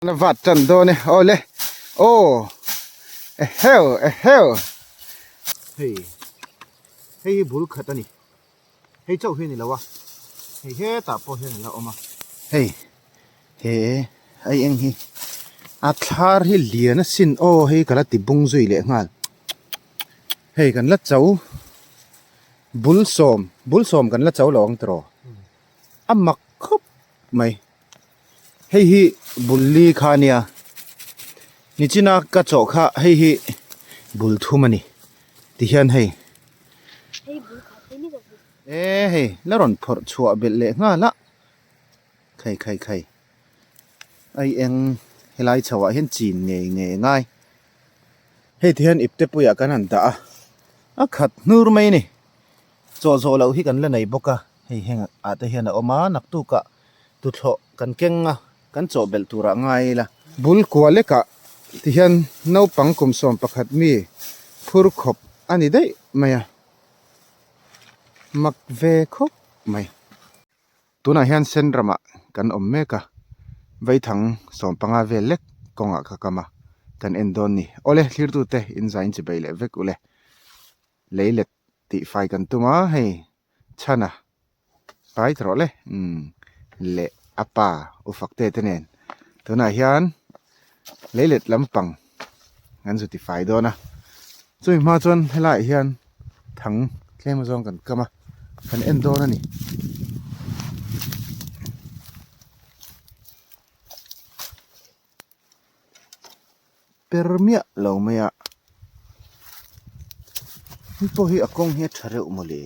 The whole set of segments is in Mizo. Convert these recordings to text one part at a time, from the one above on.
A vat tan dawn e awle aw eheu eheu. Hei hei hi bul khat a ni hei chauh hi a ni lo a hei hetah pawh hian a la awm a. Hei he ai eng hi a thlar hi lian asin aw hei ka la ti bung zui leh nghal hei kan la cho bul sawm bul sawm kan la cho lo ang tiraw a mak khawp mai. Hei hi bul li kha a nia nichina ka chawh kha hei hi bul thum a ni tihian hei e hei la rawn phawrh chhuah belh leh nghal a khai khai khai ai eng helai chho ah hian chin ngei ngei a ngai hei tihian ipte puiah kan han dah a a khat hnur mai a ni. Chaw zawh loh hi kan la nei bawk a, hei heng ah te hian a awm a, naktukah tuthlawh kan keng a, kan chaw belh turah ngai ila. Bul kua lekah ti hian naupang kum 11 mi phur khawp a ni daih mai a, mak ve khawp mai. Tunah hian sen ramah kan awm mek a, vaithang 15 vel lek kawngah ka kam a, kan en dawn ni. Awle thlirtute inzain chibei leh vek ule. Leilet tih fai kan tum a hei chhana pai ta rawh le umm leh a pa u fakte te nen tunah hian leilet lampang an zu ti fai dawn a chumi hma chuan helaiah hian thang tlem azawng kan kam a kan en dawn a ni. Per miah lo mai a hei pawh hi a kawng hi a tha reuh mawle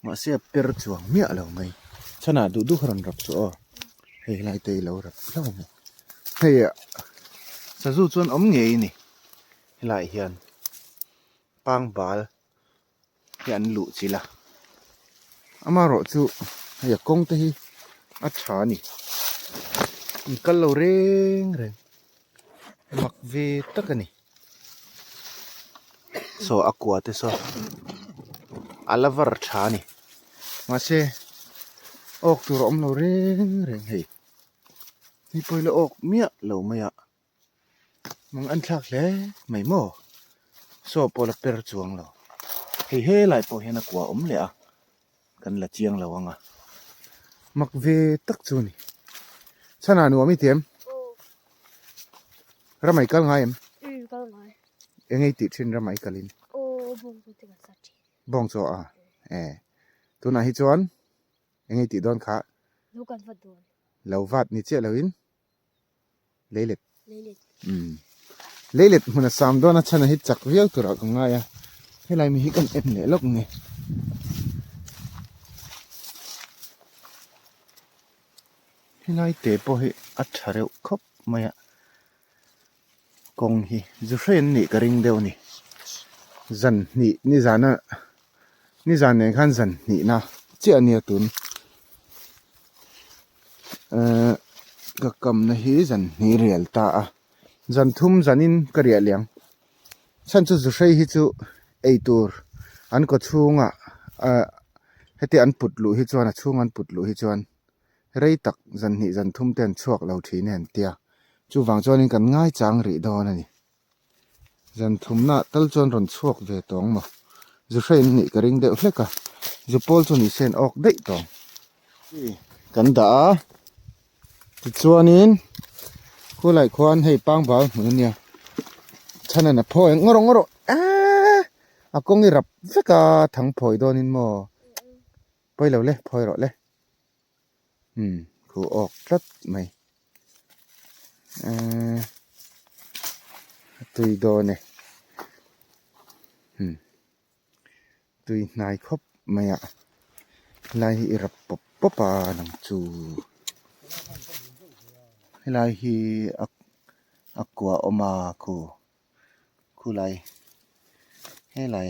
mahse a per chuang miah lo mai chhanah duh duh kha rawn rap suh aw hei helai te hi lo rap hlauh mai hei ah sazu chuan awm ngei a ni helaiah hian pangbal hi an luh chilh a amaherawh chu hei a kawng te hi a tha a ni an kal lo reng reng mak ve tak a ni saw a kua te saw a la var tha a ni mahse awk tur a awm lo reng reng hei hei pawh hi la awk miah lo mai a. Mang an thlak hle mai maw saw pawh la per chuang lo hei helai pawh hian a kua awm leh a kan la chiang lo ang a mak ve tak chu a ni chhanah nuam i ti em ramai kal ngai em eng ei tih thin ramai kalin bawng chaw a e tunah hi chuan eng ei tih dawn kha lo vat ni chiah loin. Leilet. Leilet. Umm. Leilet hmun a sam dawn a chhan a hi chak viau turah ka ngai a. Helai mi hi kan en leh lawk nge. Helai te pawh hi a tha reuh khawp mai a. Kawng hi zu hre an nih ka ring deuh a ni. Zan hnih nizana nizan nen khan zan hnihna chiah a nia tun. Ehh ka kamna hi zan hnih rial ta a zan thum zanin ka riah leh ang chhan chu zu hrei hi chu ei tur an kaw chhungah ahh heti an put luh hi chuan a chhung an put luh hi chuan rei tak zan hnih zan thum te an chhuak lo thin e an tia chuvang chuanin kan ngaichang rih dawn a ni. Zan thumna tal chuan rawn chhuak ve tawng maw? Zu hrein nih ka ring deuh hlek a, zu pawl chu ni sen awk daih tawng. Kan dah a, tichuanin khulai khuan hei pangbal hmun a nia, chhanan a phawi ang ngawrh ngawrh eee a kawng i rap vek a thang phawi dawnin maw? Pawi lo le, phawi rawh le. Umm khu awk tlat mai eee a tui dawn e umm tui hnai khawp mai a helai hi i rap pawp pawp a lang chu helai hi a a kua awm a khu khulai helai.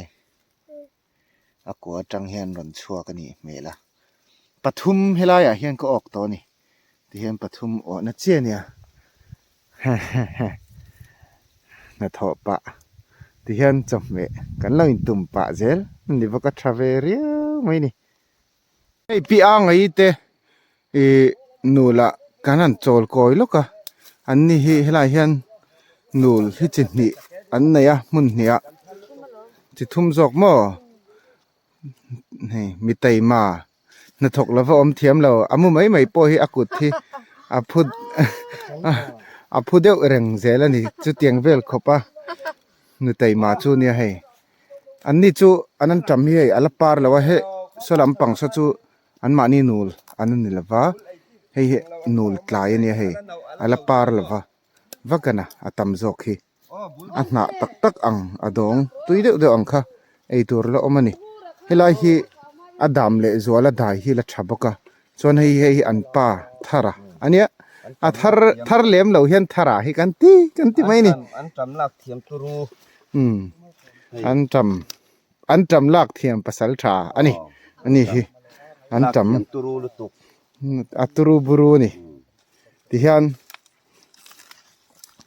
A kua atang hian rawn chhuak a nih hmel a, pathum helaiah hian ka awk tawh a ni tihian pathum awhna chiah a nia hnathawh pah tihian chawhmeh kan lo intum pah zel a ni bawk a tha ve riau mai a ni. Hei pi a ngaih te ih nu lah kan han chawl kawi lawk a. An ni hi helaiah hian nul hi chi hnih an nei a hmun hnih ah chi thum zawk maw hei mi taima hnathawk lova awm thiam lo a mu mai mai pawh hi a kut hi a phu a phu deuh reng zel a ni chutiang vel khawp a nu taima chu nia hei an ni chu an an tam hi hei a la par lo a hei saw lampang saw chu an mahni nul an ni lo va hei hi nul tlai a nia hei a la par lo va vakana a tam zawk hi a hnah tak tak ang a dawng tui deuh deuh ang kha eitur la awm a ni helai hi a dam leh zual a dai hi la tha bawk a chuan hei hei hi an pa thar a ania a thar thar lem lo hian thar ah hi kan ti kan ti mai a ni umm an tam an tam lak thiam pasal tha a ni ani hi an tam a turu buru a ni tihian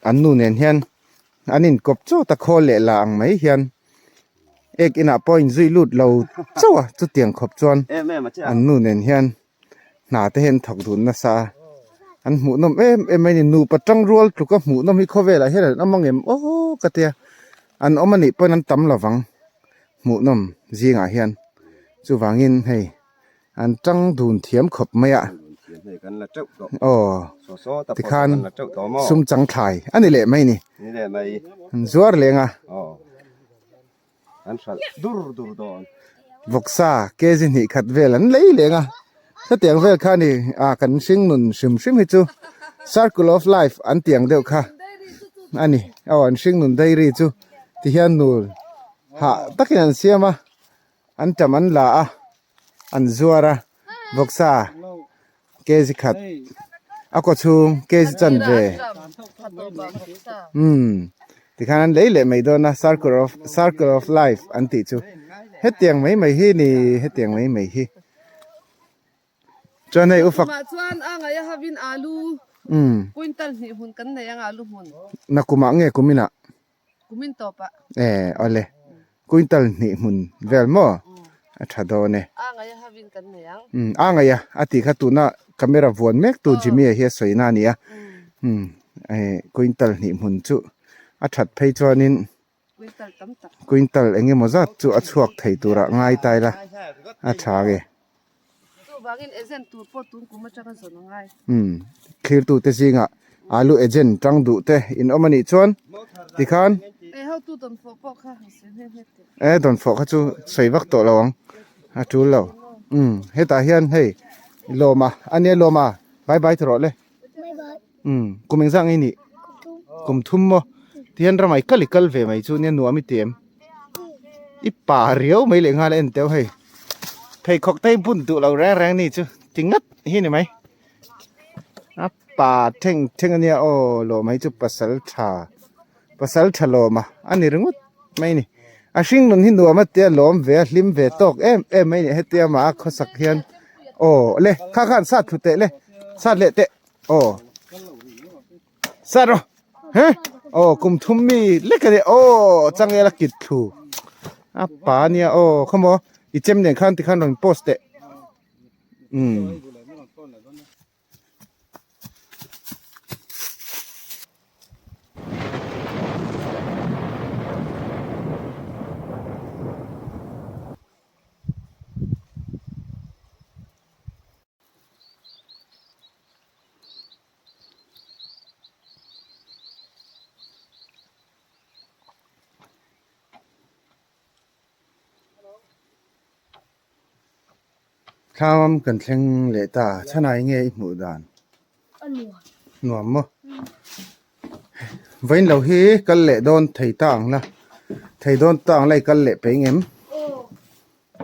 an nu nen hian an inkawp chawt a khawl leh la ang mai hian ek inah pawh a inzui lut lo chauh a chutiang khawp chuan an nu nen hian hna te hi an thawk dun nasa a an hmuh nawm em em mai a ni nupa tang rual tluk a hmuh nawm hi khawvel ah hian an awm ang em aw ka tia an awm anih pawn an tam lo vang hmuh nawm zingah hian chuvangin hei. An tang dun thiam khawp mai a. Aw tikhan sum chang thlai a ni leh mai ni. An zuar leng a. Vawksa kg hnih khat vel an lei leng a. Hetiang vel kha ni a kan hring nun hrim hrim hi chu circle of life an tih ang deuh kha a ni. Aw an hring nun diary chu tihian nul hah takin an siam a. An tam an la a, an zuar a, vawksa kg khat a kaw chhung kg chanve umm tikhan an lei leh mai dawn a circle of circle of life an tih chu hetiang mai mai hi ni hetiang mai mai hi chuan hei ufak chuan a ngaih a havin alu umm quintal hnih hmun kan nei ang alu hmun nakumah nge kuminah. Kumin tawp ah. E awle quintal hnih hmun vel maw a tha dawn e. A ngaih a havin kan nei ang. Um a ngaih a a tih kha tuna camera vuan mek tu Jimmy a hi a sawi na a ni a. Um e quintal hnih hmun chu a that phei chuanin quintal tam tak quintal eng emaw zat chu a chhuak thei turah ngai ta ila a tha nge. Chuvangin agent tur pawh tun kum atanga zawn a ngai. Umm thlirtute zingah alu agent tang duh te in awm a nih chuan tikhan. E hotu dawnfawh pawh kha han sawi hme hme teh. E dawnfawh kha chu sawi vak tawh lo ang a tul lo. Umm hetah hian hei lawma a nia lawma bye bye ti rawh le. Umm kum engzah nge i nih? Kum thum maw tihian ramai kal i kal ve mai chu nia nuam i ti em? I pa riau mai leh nghal a en teuh hei pheikhawk te hi bun duh lo reng reng ni chu ti ngat hi ni mai a pa thleng thleng a nia aw lawm hei chu pasal tha pasal tha lawm a a ni ringawt mai a ni a hring nun hi nuam a tia lawm ve a hlim ve tawk em em mai a ni hetia mah a khawsak hian aw le kha khan sat thlu teh le sat leh teh aw. Sat rawh he aw kum thum mi lek a nia aw changel a kit thlu a pa ania aw khawmaw i chem nen khan tikhan rawn post teh umm. Thlam kan thleng leh ta chhanai nge i hmuh dan nuam maw vawiin lo hi kal leh dawn thei ta ang la thei dawn ta ang la i kal leh peih ngem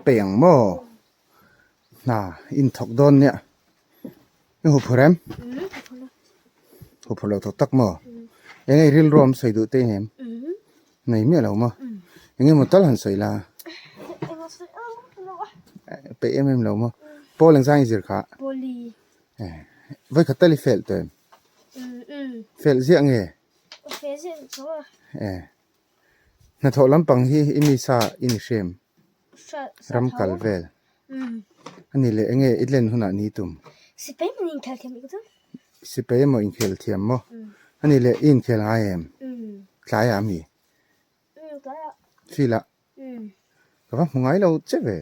peih ang maw. Hna inthawk dawn nia i hu phur em? Hu phur lo tawk tak maw? Eng nge rilru awm sawi duh te i nem? Nei miah lo maw? Eng emaw tal han sawi la? Peih em em lo maw? Pawl engzang i zir kha? Vawikhat tal i fel tawh em? Fel ziah nge? Hnathawh lampang hi i mi sa i ni hrem? Ram kal vel. A ni leh enge i len hunah ni tum? Sipai emaw inkhel thiam i ka tum. Sipai emaw inkhel thiam maw? Ani leh i inkhel ngai em? Tlaiah ami? Field ah? Ka va hmu ngai lo che ve.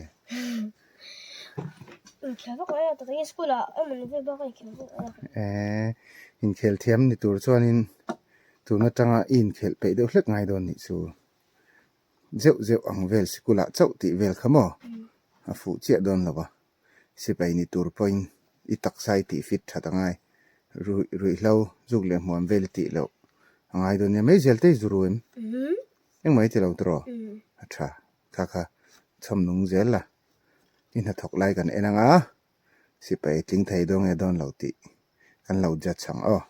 Eee inkhel thiam ni tur chuanin tun atanga i inkhelh peih deuh hlek ngai dawn nih chu. Zeuh zeuh ang vel sikul ah chauh tih vel kha maw? A fuh chiah dawn lo a. Sipai ni tur pawhin i taksa i tih fit that a ngai. Ruih ruihhlo zuk leh hmuam vel i tih loh a ngai dawn nia. Meizel te i zu ru em? Engmah i ti lo tawh? A tha. Kha kha chhawm nung zel la. I hnathawk lai kan en ang a, sipai tling thei dawn nge dawn lo tih kan lo judge ang aw.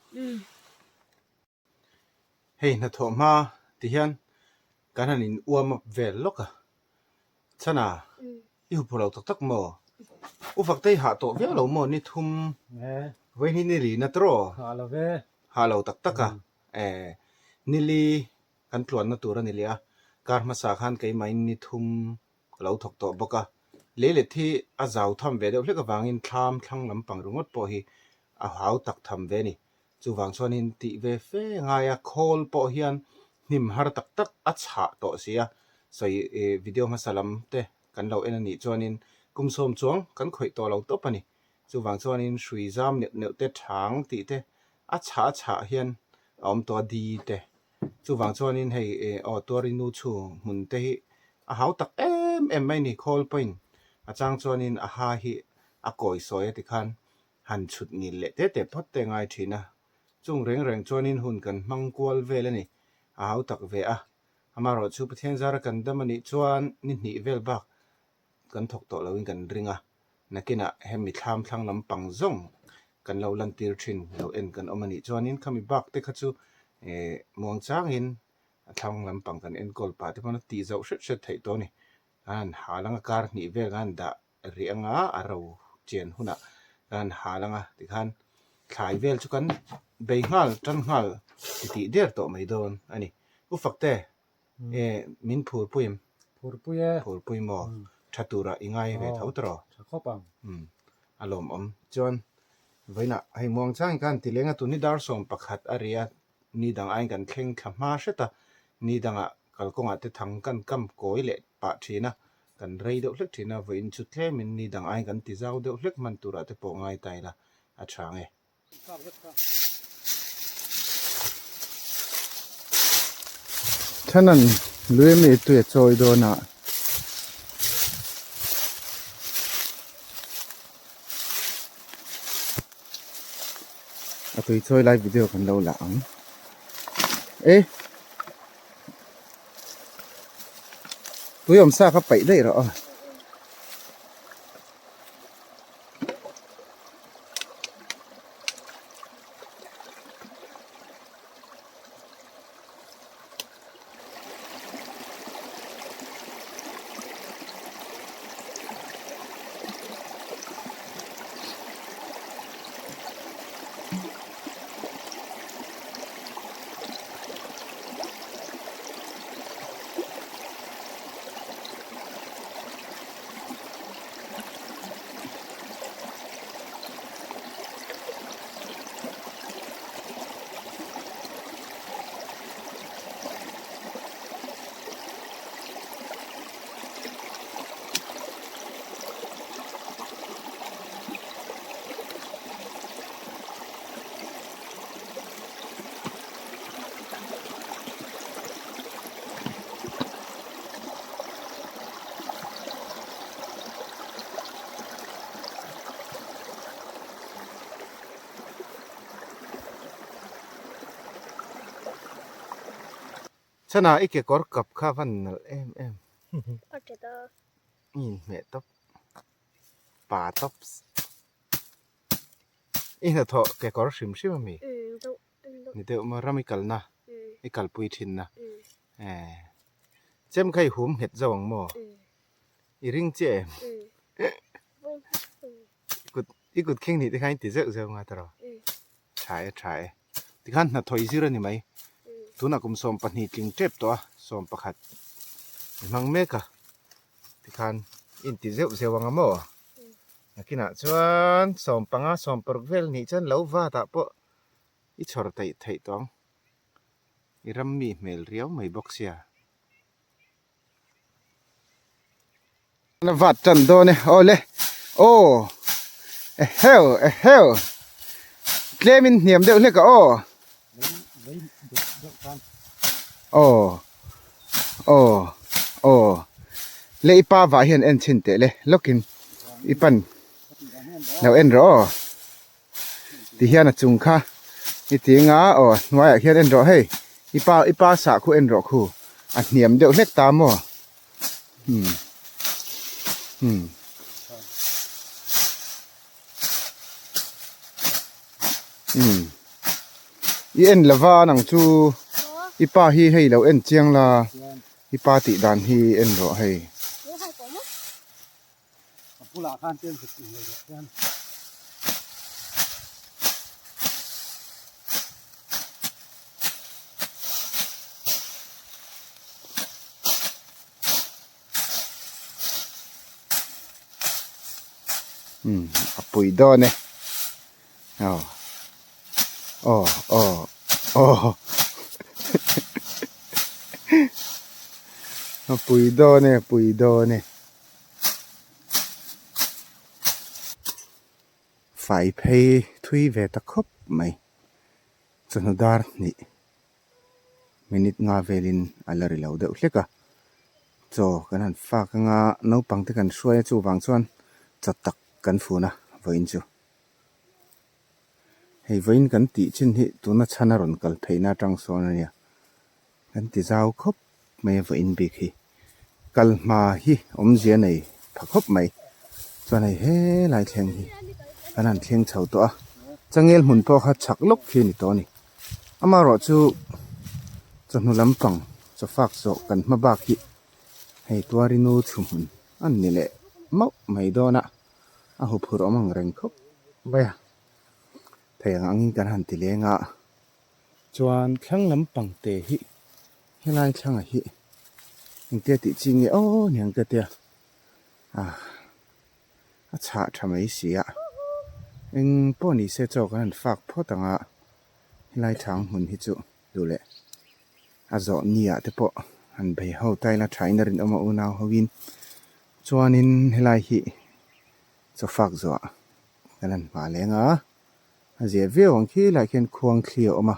Hei hnathawh hma ti hian kan han in uam up vel lawk a, chhana i huphur lo tak tak maw? U Faktei hah tawh viau lo maw ni thum vawiin hi ni li na tawh? Hah lo ve. Hah lo tak tak a, eh nili kan tluanna tur a ni leh a, kar hmasa khan keimahin ni thum ka lo thawk tawh bawk a, leilet hi a zau tham ve deuh hlek avangin thlam thlang lampang ringawt pawh hi a hau tak tham ve a ni. Chuvang chuanin tih ve fe ngai a, khawl pawh hian hnim har tak tak a chhah tawh si a, sawi video hmasa lam te kan lo en a nih chuanin kum sawm chuang kan khawih tawh lo tawp a ni. Chuvang chuanin hrui zam neuh neuh te thang tih te a chhah a chhah hian a awm tawh a di te. Chuvang chuanin hei aw tuari nu chhu hmun te hi a hau tak em em mai ni khawl pawhin a chang chuanin a ha hi a kawi sawi a tikhan han chhut ngil leh te te phawt te ngai thin a, chung reng reng chuanin hun kan hmang kual vel a ni, a hau tak ve a. Amaherawh chu Pathian zara kan dam a nih chuan ni hnih vel bak kan thawk tawh loin kan ring a, nakinah hemi thlam thlang lampang zawng kan lo lantir thin lo en kan awm a nih chuanin khami bak te kha chu eh muang changin a thlang lampang kan enkawl pah te pawn a tih zoh hret hret theih tawh a ni. Kan han hal anga kar hnih vel kan han dah rih anga a ro chian hunah kan han hal anga tikhan thlai vel chu kan bei nghal tan nghal ti tih der tawh mai dawn a ni. U Fakte eh min phur pui em? Phur pui e. Phur pui maw? Tha turah i ngai ve tho tawh rawh. Tha khawp ang. Umm a lawmawm. Chuan vawiinah hei muang changin khan ti leng a tun hi dar sawm pakhat a ri a ni dang aiin kan thleng thla hma hret a, ni dangah kalkawngah te thang kan kam kawi leh pah thin a, kan rei deuh hlek thin a, vawiin chu tlemin ni dang aiin kan ti zau deuh hlek hman turah te pawh ngai ta ila a tha nge. Thanan lui ami tui a chawi dawn a. A tui chawi lai video kan lo la ang e tui awm sa kha paih daih rawh aw. Chana i kekawr kap kha a van nalh em em. A tha ta. I inhmeh tawp. Pa tawp. I hnathawh kekawr hrim hrim a mi? Ni deuh maw ram i kalna i kalpui thinna. Eh. Chem kha i hum nghet zo ang maw? I ring chiah em? Kut i kut khing nih te khan i ti zeuh zeuh nga tawh. Tha e tha e. Tikhan hnathawih zir a ni mai. Tunah kum 12 tling tep tawh a, 11 i hmang mek a. Tikhan i inti zeuh zeuh ang a maw? Nakinah chuan 15 16 vel nih chuan lo vat ah pawh i chhawr theih theih tawh ang. I ram mi hmel riau mai bawk sia. Na vat tan dawn e awle aw eheu eheu tlem in hniam deuh hlek a aw aw aw aw le i pa vah hian en chhin teh le lawkin i pan lo en rawh aw. Ti hian a chung kha i ti anga aw hnuaiah hian en rawh hei i pa i pa sah khu en rawh khu a hniam deuh hlek ta maw umm umm. Umm i en lova nang chu i pa hi hei lo en chiang la i pa tih dan hi en rawh hei. A bulah khan chen zuk in nei rawh hian. Umm a pui dawn e aw aw aw aw a pui dawn e a pui dawn e. Fai phei thui ve ta khawp mai. Chawhnu dar hnih minute nga velin a la ri lo deuh hlek a. Chaw kan han fak anga naupang te kan hruai a chuvang chuan chaw tak kan fun a vawiin chu. Hei vawiin kan tih chin hi tuna chhan a rawn kal theihna atang sawn a nia. Kan ti zau khawp mai a vawiin bik hi. Kal hma hi awmzia nei pha khawp mai. Chuan hei helai thleng hi kan han thleng chho tawh a. Changel hmun pawh kha chhak lawk khi a ni tawh a ni. Amaherawhchu chawhnu lampang chawfak zawh kan hma bak hi hei Tuarinu chhuhmun a ni leh mauh mai dawn a. A huphurh awm ang reng khawp mai a. Thei ang angin kan han ti leng a. Chuan thlang lampang te hi helai thlangah hi engtia tih chi nge aw niang ka tia ah a chhah tha mai si a eng pawh ni se chaw kan han fak phawt ang a helai thang hmun hi chu duh leh a zawh ni ah te pawh han bei ho ta ila tha in a rinawm a unau ho in chuanin helai hi chaw fak zawh kan han hma leng a. A zia viau ang khi lai khian khuang thli a awm a,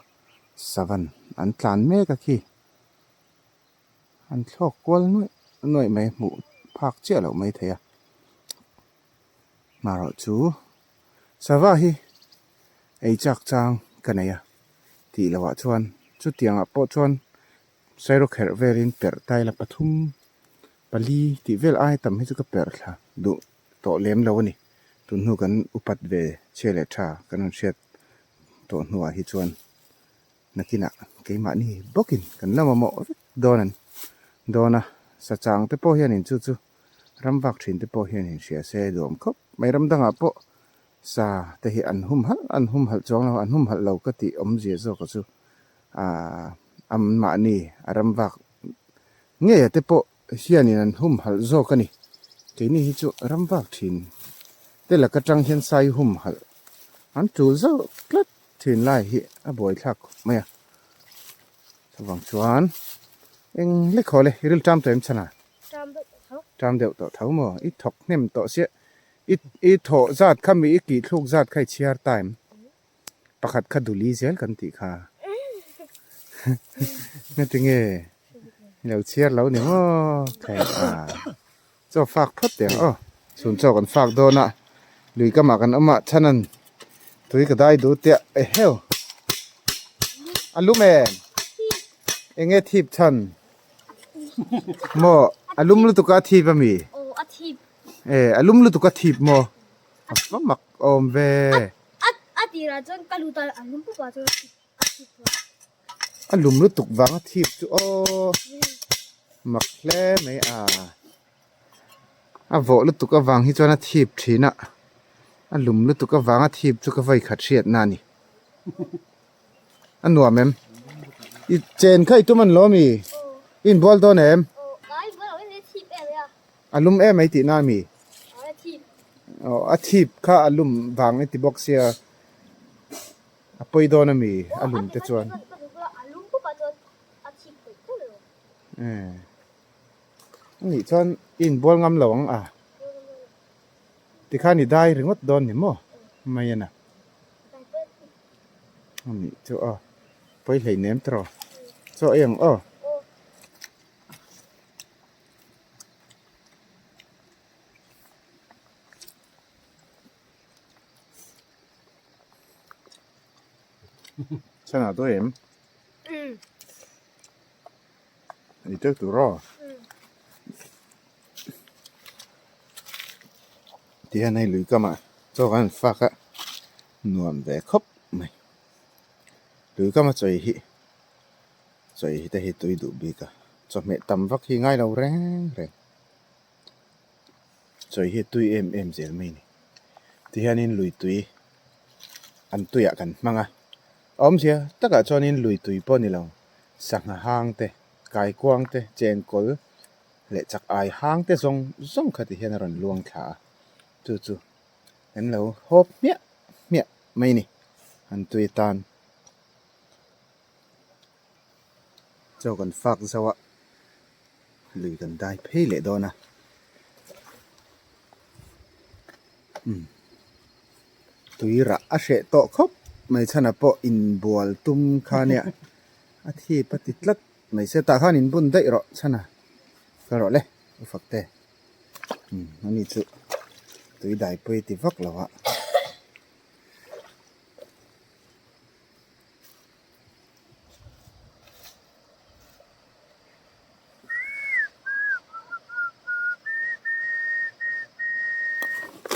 savan an tlan mek a khi. An thlawk kual nuaih nuaih mai hmuh phak chiah loh mai thei a. Marawh chu sava hi ei chak chang ka nei a tih loh ah chuan chutiangah pawh chuan sairawkherh velin perh taila pathum pali tih vel ai tam hi chu ka perh thla duh tawh lem lo a ni. Tun hnu kan upat ve chhia leh tha kan rawn hriat tawh hnuah hi chuan nakinah keimahni bawkin kan la mamawh vek dawn an dawn a. Sachang te pawh hianin chu chu ram vak thin te pawh hianin hria se duhawm khawp mai. Ram dangah pawh sa te hi an humhalh an humhalh chuang lo, an humhalh lo ka tih awmzia zawka chu aah anmahni a ram vak ngeia te pawh hianin an humhalh zawk a ni. Keini hi chu ram vak thin te lak atang hian sai humhalh an tul zauh tlat thin lai hi a buaithlak khawp mai a. Chuvang chuan eng lek haw le i ril ṭam tawh em chhan a? Ṭam deuh tawh tho. Ṭam deuh tawh tho maw? I thawk hnem tawh sia i i thawh zat kha mi i kihthluk zat kha i chhiar ta em? Pakhat kha duli zel kan tih kha. Nga tinge lo chhiar lo ni maw thei a. Chaw fak phawt teh ang aw. Chhun chaw kan fak dawn a. Lui kamah kan awm a chhanan tui ka dai duh tia eheu. A lum em? Enge thip chhan? Maw a lum lutuk a thip ami? Aw a thip. E a lum lutuk a thip maw? A va mak awm ve. A a tirah chuan ka lut a a lum pup ah chuan a thip a. A lum lutuk vang a thip chu aw mak hle mai a. A vawh lutuk avang hi chuan a thip thin a, a lum lutuk avang a thip chu ka vawi khat hriat na a ni. A nuam em? I chen kha i tum an lo ami? I inbual dawn em? A lum em mai tihna a mi? Aw a thip kha a lum vang i ti bawk sia a pawi dawn a mi a lum te chuan. Eh. Anih chuan i inbual ngam lo ang a. Tikhan i dai ringawt dawn ni maw? Mai a na. Anih chu aw. Pawi hlei nem tawh. Chaw ei ang aw. Chana dawi em? Ei teuh tur aw. Tihian hei lui kamah chaw kan han fak a nuam ve khawp mai. Lui kama chawi hi chawi hi te hi tui duh bik a chawhmeh tam vak hi ngai lo reng reng. Chawi hi a tui em em zel mai a ni. Tihianin lui tui an tuiah kan hmang a, a awmzia takah chuanin lui tui pawh a ni lo, sangha hang te, kaikuang te, chenkawl leh chak ai hang te zawng zawng kha tihian a rawn luang thla a, chu chu kan lo hawp hmiah hmiah mai a ni an tui atan. Chaw kan fak zauh a. Lui kan dai phei leh dawn a umm tui rah a hreh tawh khawp mai chhan ah pawh inbual tum kha nia a thip a ti tlat mai se tah khan inbun daih rawh chhan a ka rawh le u fak te umm ani chu tui dai pawh i ti vak lo a.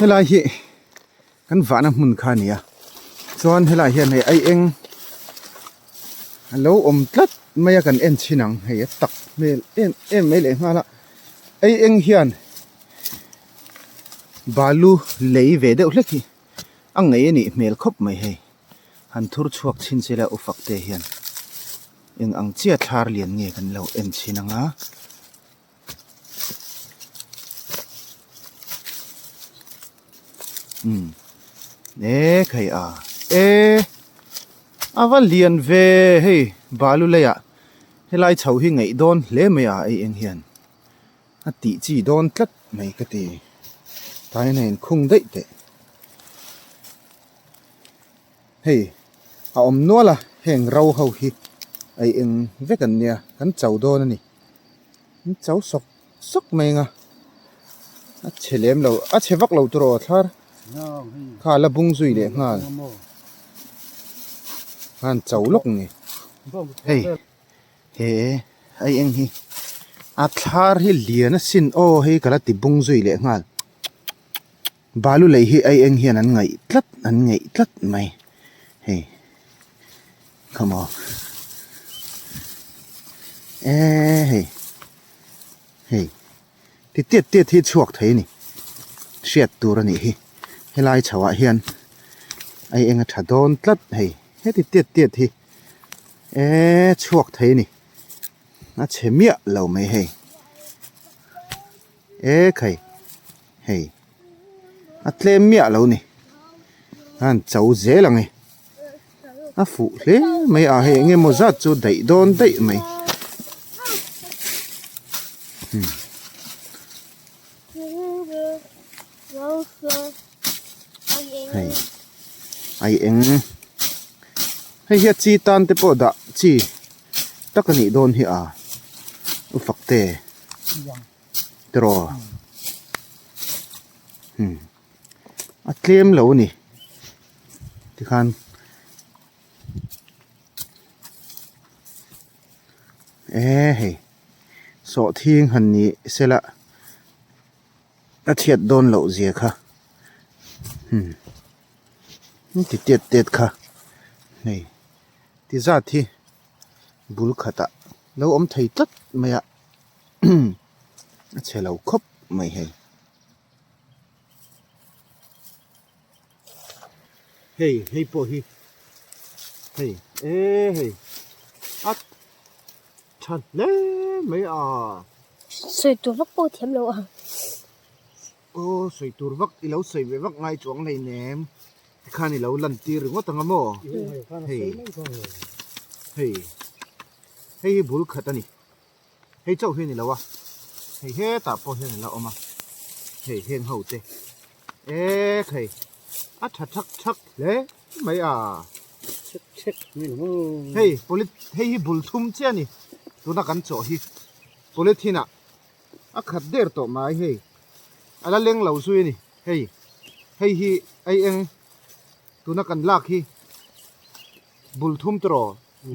Helai hi kan vahna hmun kha a ni a chuan helai hian hei ai eng a lo awm tlat mai a kan en chhin ang hei a tak hmel em em mai leh nghal a ai eng hian balu lei ve deuh hlek hi a ngei a nih hmel khawp mai hei han thur chhuak chhin se la ufak te hian. Eng ang chiah thlar lian nge kan lo en chhin ang a. Umm e khai a e a va lian ve hei balu leiah helai chho hi ngaih dawn hle mai a ei eng hian a tih chi dawn tlat mai ka ti tlai hian a inkhung daih teh. Hei a awm nual a heng ro ho hi ei eng vek an nia kan cho dawn a ni an cho sawk sawk mai ang a a chhe lem lo a chhe vak lo tur aw thlar kha la bung zui leh nghal khan cho lawk ni hei he ei eng hi a thlar hi lian asin aw hei ka la ti bung zui leh nghal. Balu lei hi ai eng hian an ngaih tlat an ngaih tlat mai hei come on e hei hei ti tiat tiat hi chhuak thei a ni hriat tur a nih hi helai chho ah hian ai eng a tha dawn tlat hei heti tiat tiat hi e chhuak thei a ni a chhe miah lo mai hei e khai. Hei a tlem miah lo ni an cho zel ang e a fuh hle mai a hei eng emaw zat chu daih dawn daih mai hei ai eng hei hi a chi tan te pawh dah chi tak a nih dawn hi a u fak te. Tiraw hmm a tlem lo a ni tikhan e hei sawhthing han ni sela a chhiat dawn loh zia kha hmm ti tiat tiat kha hei ti zat hi bul khatah lo awm thei tlat mai a. A chhe lo khawp mai hei. Hei hei pawh hi hei e hei a tha hle mai a. Sawi tur vak pawh thiam lo a. Aw sawi tur vak i lo sawi ve vak ngai chuang hlei nem tikhan i lo lan tir ringawt ang a maw hei hei hei hi bul khat a ni. Hei chauh hi a ni lo a, hei hetah pawh hian a la awm a, hei heng ho te ek hei a tha thak thak hle mai a. Chhek chhek mai lo maw. Hei poly hei hi bul thum chiah a ni tuna kan chawh hi polythene ah a khat der tawh mai hei a la leng lo zui a ni hei hei hi ei eng tuna kan lak hi bul thum tawh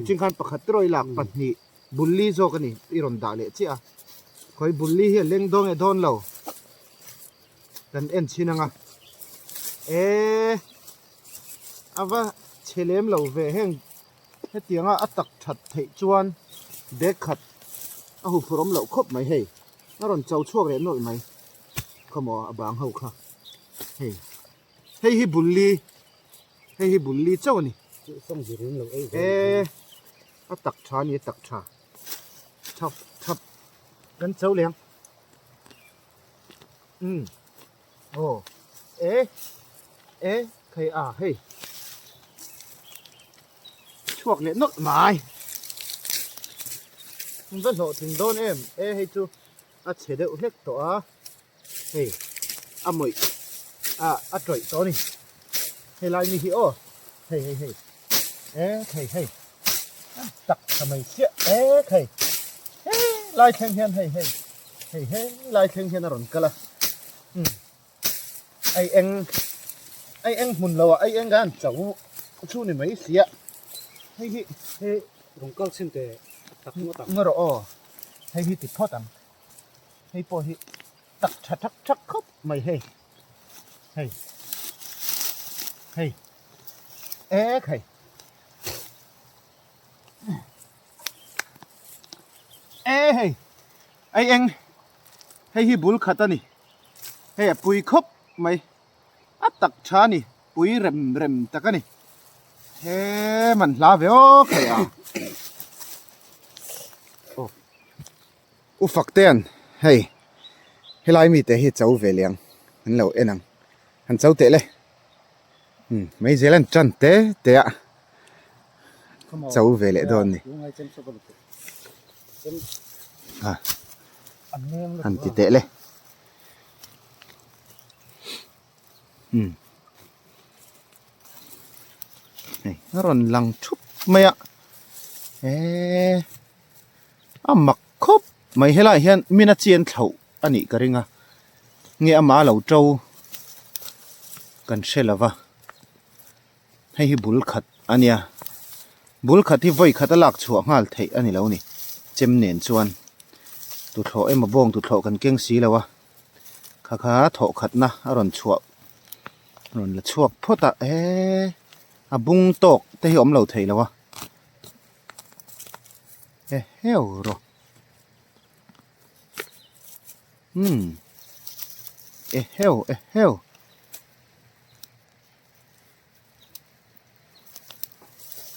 tichin khan pakhat tawh i lak pahnih. Bulli zawk a ni i rawn dah leh chiah a, khawi bulli hi a leng dawn nge dawn lo kan en chhin ang a, eee a va chhe lem lo ve heng hetianga a tak that theih chuan bag khat a hu phur awm loh khawp mai hei a rawn cho chhuak leh nawlh mai khawmaw a bang ho kha hei hei hi bulli hei hi bulli chauh a ni. Eee. A tak tha a ni a tak tha thap thap kan cho leh ang umm aw e e thei a hei chhuak leh nawlh mai an va hlawhtling dawn em e hei chu a chhe deuh hlek tawh a hei a mawih a a tawih tawh a ni helai mi hi aw hei hei hei e hei hei a tak tha mai chiah e hei he lai thleng hian hei hei hei he lai thleng hian a rawn kal a umm ai eng ai eng hmun lo ah ai eng an cho chu ni mai sia hei hi hei rawn kal chhin teh tak ngawt ang ngaw rawh aw hei hi ti phawt ang. Hei pawh hi tak tha thak thak khawp mai hei hei hei ek hei e hei ai eng hei hi bul khat a ni hei a pui khawp mai a tak tha a ni pui rem rem tak a ni he man hla ve awk hei a aw. U Faktea'n, Hei, helai mite hi cho ve leh ang, an lo en ang, han cho teh le. Umm, mai zel an tan te te a, cho ve leh dawn ni. Ha, han ti teh le. Umm, hei, a rawn lang thup mai a, eee. A mak khawp mai helaiah hian mina chian thlauh a nih ka ring a nge amah a lo to kan hre lo va hei hi bul khat a nia bul khat hi vawi khat a lak chhuah nghal theih a ni lo ni chem nen chuan tuthlawh emaw bawng tuthlawh kan keng si lo a kha kha thawh khatna a rawn chhuah rawn la chhuak phawt a eee a bung tawk te hi awm lo thei lo a. Eheu rawh umm eheu eheu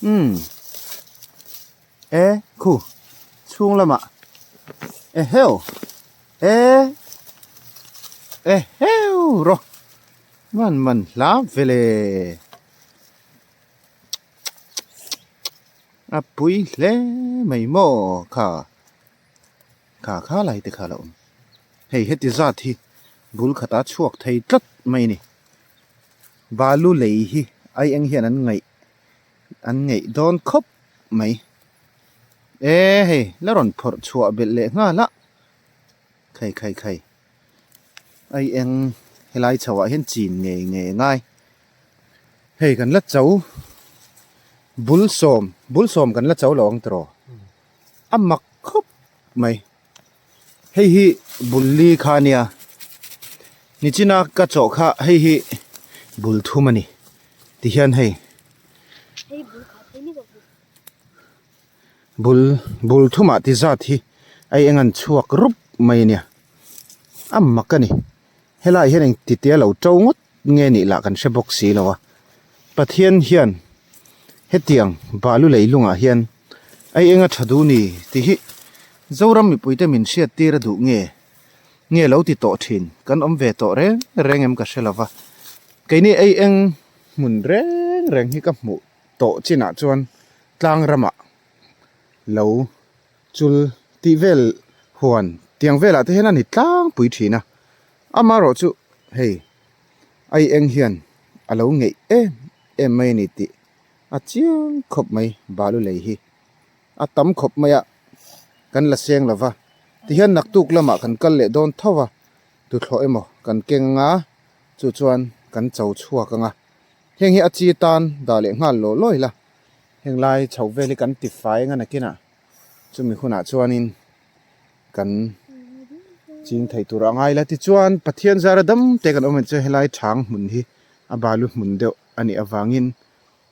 umm e khu chhung lamah eheu e eheu rawh man man hla vele. A pui hle mai maw kha kha kha lai te kha a lo awm hei heti zat hi bul khata chhuak thei tlat mai a ni balu lei hi ai eng hian an ngaih an ngaih dawn khawp mai e hei la rawn phawrh chhuah belh leh nghal a khai khai khai ai eng helai chho ah hian chin ngei ngei a ngai. Hei kan la cho bul sawm bul sawm kan la cho lo ang tiraw a mak khawp mai hei hi bul li kha a nia nichina ka chawh kha hei hi bul thum a ni tihian hei bul bul thumah ti zat hi a eng an chhuak rup mai a nia a mak a ni helaiah hian engti tia lo to ngawt. Nge nih lah kan hre bawk si lo a, Pathian hian hetiang balu leilungah hian ei enga tha duh ni tih hi Zoram mipuite min hriat tir a duh nge nge lo ti tawh thin kan awm ve tawh reng reng em ka hre lo va, keini ei eng hmun reng reng hi ka hmuh tawh chinah chuan tlang ramah lo chul tih vel. Huan tiang velah te hian a ni tlangpui thin a, amaherawh chu hei ai eng hian a lo ngeih em em mai a ni tih a chiang khawp mai balu lei hi a tam khawp mai a kan la seng lo va tihian naktuk lamah kan kal leh dawn tho va tuthlawh emaw kan keng anga chu chuan kan cho chhuak anga heng hi a chi tan dah leh nghal lawh lawih la heng lai chho vel hi kan ti fai anga nakinah. Chumi hunah chuanin kan ching thei tur a ngai la. Tichuan Pathian zara dam te kan awm ang chu helai thang hmun hi a balu hmun deuh a nih avangin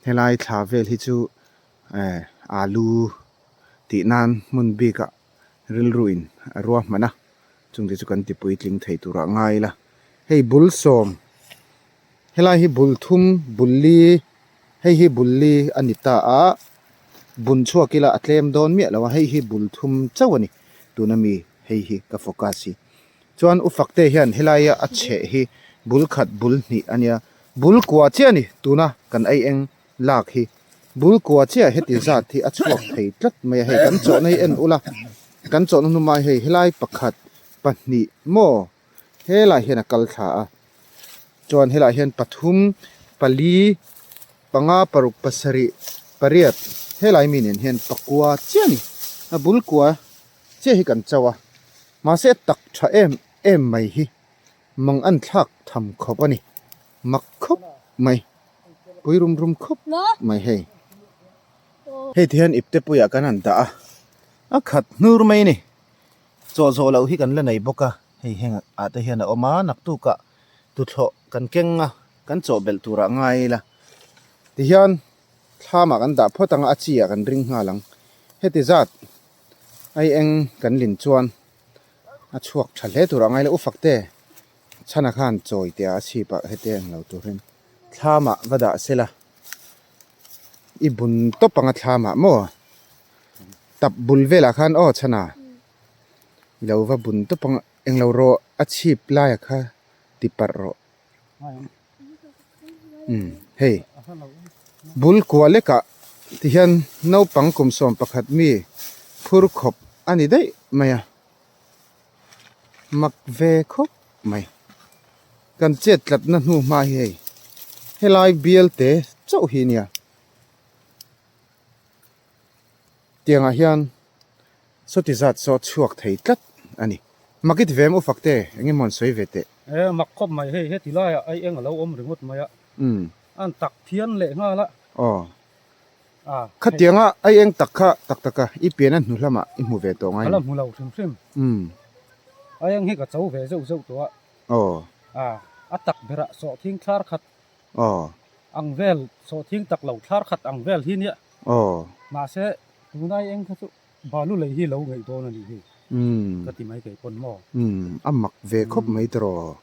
helai thla vel hi chu eh alu tih nan hmun bikah rilru in a ruahman a, chungte chu kan ti puitling thei tur a ngai la. Hei bul sawm helai hi bul thum bul li hei hi bul li a ni ta a. Bun chhuak ila a tlem dawn miah lo a, hei hi bul thum chauh a ni tuna mi hei hi ka focus hi. Chuan u Fakte hian helaia a chheh hi bul khat bul hnih a nia, bul kua chiah a ni tuna kan ei eng lak hi. Bul kua chiah heti zat hi a chhuak thei tlat mai a, hei kan chawhna hi en ula, kan chawhna hnumai hei helai pakhat pahnih maw helai hian a kal thla a, chuan helai hian pathum pali Panga paruk pasarih pariat helai mi nen hian pakua chiah a ni. A bul kua chiah hi kan chauh a, mahse a tak tha em em mai hi mang an thlak tham khawp a ni. Mak khawp mai, pui rum rum khawp mai hei. Hei ti hian ipte puiah kan han dah a, a khat hnur mai a ni. Chaw zawh loh hi kan la nei bawk a, hei heng ah te hian a awm a, naktukah tuthlawh kan keng a. Kan chawh belh turah ngai ila tihian thlamah kan dah phawt anga a chi ah kan ring nghal ang. Heti zat ai eng kan lin chuan a chhuak tha hle turah ngai ila u Fakte chhana khan chawi teh a chhip ah heti a englo turin thlamah va dah sela i bun tawp anga thlamah maw tap bul velah khan aw chhana i lo va bun tawp anga englo rawh a chhip laiah kha ti parh rawh. Umm hei bul kua lekah tihian naupang kum 11 mi phur khawp a ni daih mai a mak ve khawp mai kan chet tlatna hnu hma hi hei helai bial te chauh hi nia tiangah hian sawti zat saw chhuak thei tlat a ni. Mak i ti ve em u Fakte, eng emaw an sawi ve teh? E, mak khawp mai hei, heti laiah ai eng a lo awm ringawt mai a, an tak phian leh nghal a. Aw, khatianga ai eng tak kha tak tak a, i pian a hnu hlamah i hmu ve tawh ngai em? Ka la hmu lo hrim hrim. Ai eng hi ka cho ve zeuh zeuh tawh a. Aw. A tak berah sawhthing thlar khat Aw. Ang vel, sawhthing tak lo thlar khat ang vel hi nia. Aw. Mahse, tunai eng kha chu Balu lei hi lo ngaih dawn a nih hi. Ka ti mai kei pawn maw? Umm, a mak ve khawp mai tiraw.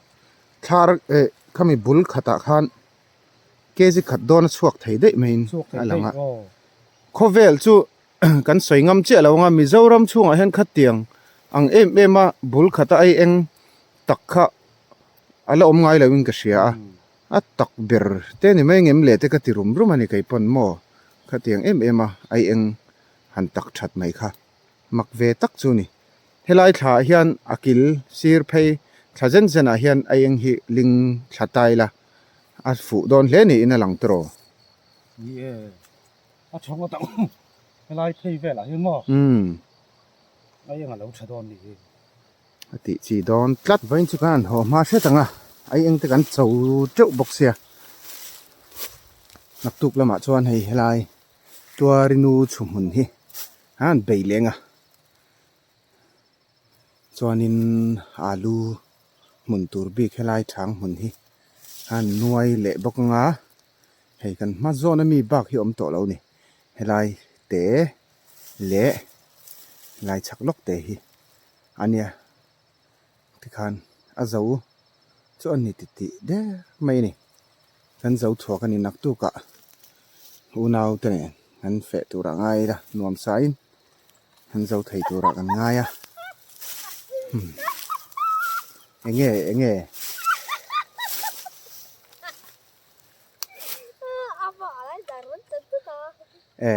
Thlar eh khami bul khatah khan kg khat dawn a chhuak thei daih maiin a lang a. Khawvel chu kan sawi ngam chiah lo anga Mizoram chhungah hian khatiang ang em em a bul khata ai eng tak kha a la awm ngai loin ka hria a. A tak ber te ni mai ngem le te ka ti rum rum a ni kei pawn maw khatiang em em a ai eng han tak that mai kha mak ve tak chu ni. Helai thla ah hian a kil sir phei thla zen zen ah hian a eng hi ling thla ta ila a fuh dawn hle niin a lang tawh. Ni e, a tha ngawt ang helai phei velah hian maw a eng a lo tha dawn ni hi. A tih chi dawn tlat. Vawiin chu kan han haw hma hret ang a, a eng te kan cho teuh bawk sia. Naktuk lamah chuan hei helai Tuarinu chhuhmun hi a han bei leng a, chuanin alu hmun tur bik helai chang hmun hi a han nuai leh bawk ang a, hei kan hma zawn ami bak hi a awm tawh lo a ni, helai te leh helai chhak lawk te hi a nia tikhan a zo chu a ni titih der mai a ni. Kan zo thuak a ni naktukah unau te nen kan feh turah ngai ila nuam sain kan zo thei turah kan ngai a enge enge. E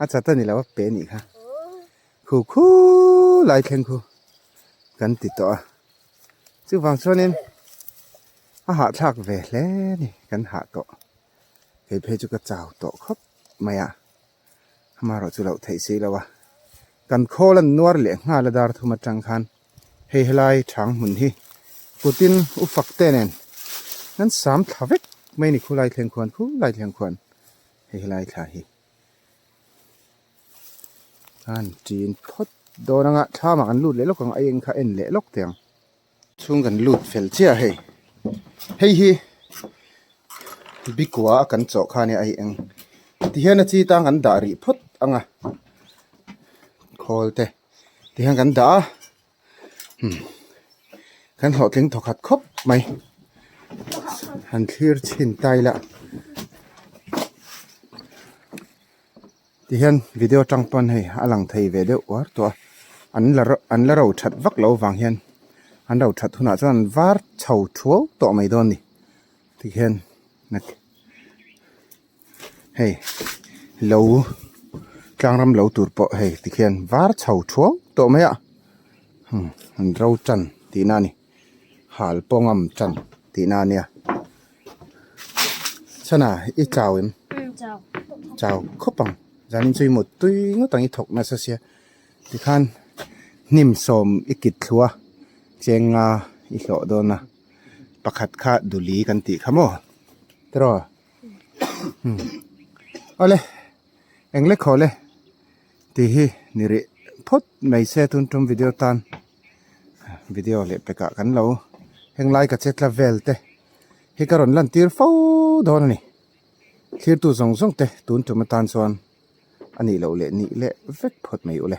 a chat a ni lo a pe a nih kha khu khu lai thleng khu. kan ti tawh a. Chuvang chuanin a hahthlak ve hle a ni kan hah tawh. Kei phei chu ka chau tawh khawp mai a, amaherawh chu loh theih si lo a. Kan khawl an nuar leh nghal a dar thum atang khan hei helai thang hmun hi kutin u fak te nen an sam thla vek mai a ni khulai thleng khuan khulai thleng khuan hei helai thla hi. An ṭin phawt dawn anga thlamah kan lut leh lawk ang a eng kha en leh lawk teh ang. Chhung kan lut fel chiah hei. Hei hi bikua a kan chawh kha ania a eng. Tihian a chi tang kan dah rih phawt anga khawl te tihian kan dah a hmm kan hlawhtling thawkhat khawp mai. Han thlir chhin ta ila. Tihian video atang pawn hei a lang thei ve deuh uar tawh a an la an la ro that vak loh avang hian an ro that hunah chuan an var chho thuau tawh mai dawn a ni tikhian hei lo tlangram lo tur pawh hei tikhian var chho thuau tawh mai a an ro tan tihna a ni hal pawngam tan tihna a nia. Chhana i chau em? Chau khawp ang. Zanin chu i mut tui ngawt ang i thawk nasa sia. Tikhan hnim sawm i kit thlu a, cheng nga i hlawh dawn a. Pakhat kha duli kan tih kha maw? Tiraw? Awle, eng lek haw le tih hi ni rih phawt mai se tun tum video tan video leh pekah kan lo henglai ka che tla vel te. Hei ka rawn lantir fo dawn a ni. Thlirtu zawng zawng te tun tum atan chuan a nih loh leh nih leh vek phawt mai u le.